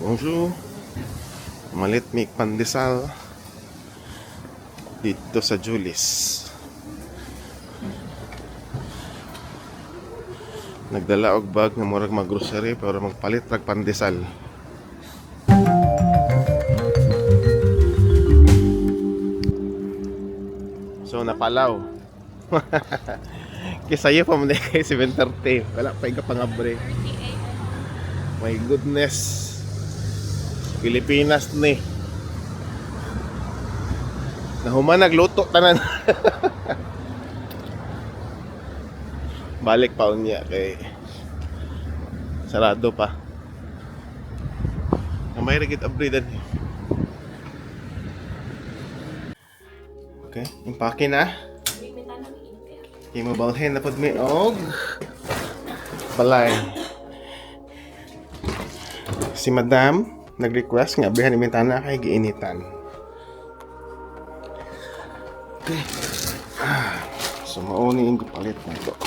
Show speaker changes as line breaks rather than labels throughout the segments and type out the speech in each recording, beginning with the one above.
Bonjour. Malit mig pandesal dito sa Julis. Nagdala og bag nga murag mag-grocery pero magpalit rag pandesal. So napalaw. Kisayo pa man kay 7:30. Wala pa ka pangabre. My goodness. Pilipinas ni. Nahuman nagluto tanan. Balik pa unya kay sarado pa. May ra gid abri dan. Okay, impake na. Kay mobalhin na pud mi og balay. Si Madam nag-request nga abrihan ni bintana kay giinitan. Okay. Ah, so mao ni ang palit na ito.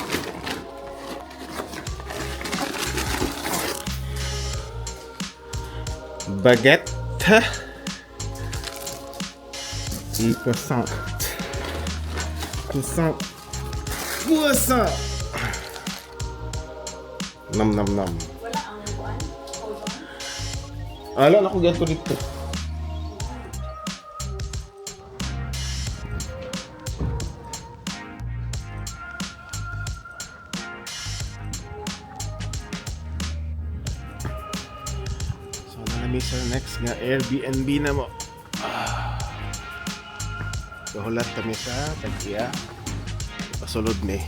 Baguette et croissant. Croissant. Croissant. Nam nam nam.
Wala ang kuan? Hold on.
Ala na ko gato dito. So na nami sa next nga Airbnb na mo. Ah. Kahulat kami sa tag-iya. Pasulod mi.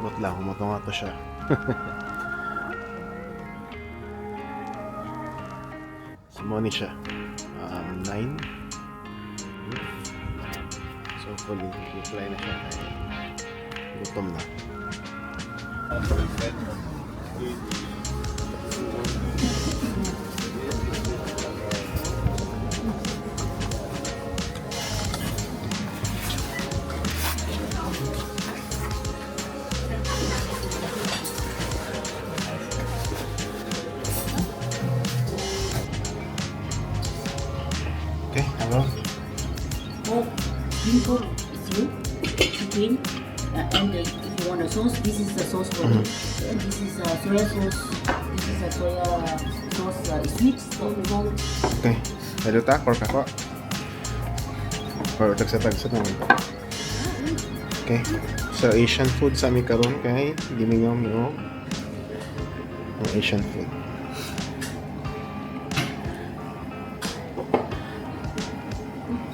Bot lang, humutong ato siya. So, mo ni siya. 9. So, hopefully, reply na siya. Kaya, gutom na. Okay, hello.
Pork, beef, it's you, chicken, and if you want a sauce, this is the sauce for it. And this is soya sauce. This is a soya sauce, sweet salt.
Okay. Hello ta, pork ako. Or tagsa-tagsa naman to. Okay. So, Asian food sa ami karon kay gimingaw mi og ang Asian food.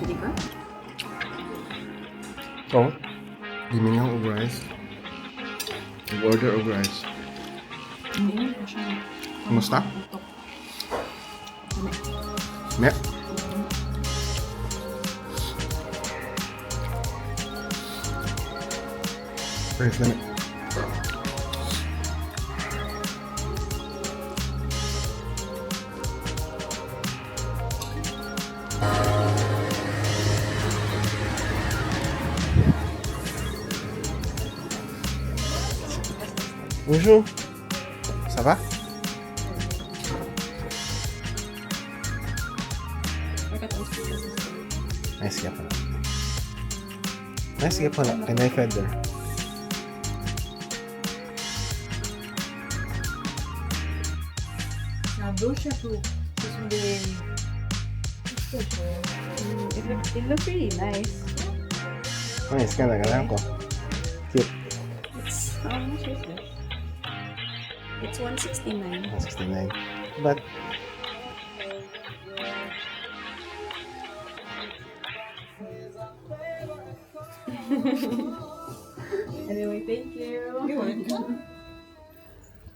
Chili ka?
So, gimingaw og rice. Order og rice. Kumusta? Me. Rice lami. Bonjour. Ça va? Nice gyapon. Nice gyapon. Can I feather?
C'est un beau château. Ce sont des It looks really nice.
Nice ka na ko. Cute.
It's how much is this? It's 169.
169. But
Anyway, thank you.
You're welcome.